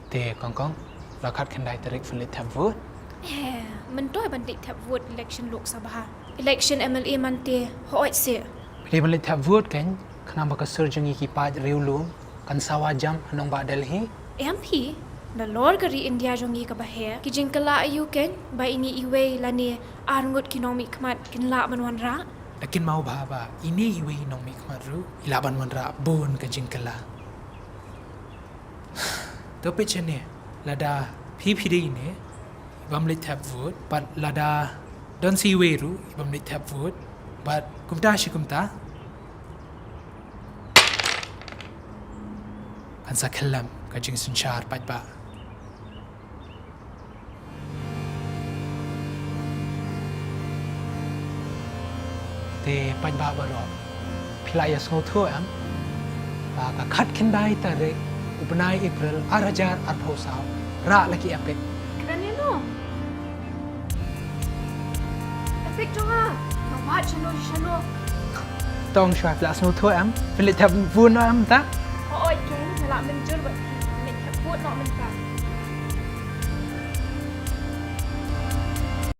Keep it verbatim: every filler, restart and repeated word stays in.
Te kong kong, la khatkhyndai tarik phin leit thep vote. Eh, mynta ban leit thep vote election Lok Sabha. Election M L A mynta, hooid se. Phi dei ban leit thep vote kein, khnang ba ka sur jong ngi ki paid riewlum kan sawa jam ha nongbah Delhi. Em phi, nalor ka ri India jong ngi kaba heh, ki jingkylla aïu kein ba ine iwei lane arngut ki nongmihkhmat kin lah ban wanrah? Da kynmaw bha ba ine iwei i nongmihkhmat ruh i lah ban wanrah bun ka jingkylla. To peit shane, lada phi phi dei ine i bym leit thep vote, bad lada don sa iwei ruh i bym leit thep vote, bad kumta shi kumta, kan sa khyllem ka jingsynshar paidbah. Te paidbah baroh, phi la ïa sngewthuh em ba ka khatkhyndai tarik u bnai April ar hajar arphew saw, rah la ki EPIC. Kren ïa no? EPIC jong nga. Nga wad shano shano. Tong shuwa, phi la sngewthuh em? Phin leit thep vote noh em mynta? Hooid kein, nga lah mynjur bad phi. Phin leit thep vote noh mynta.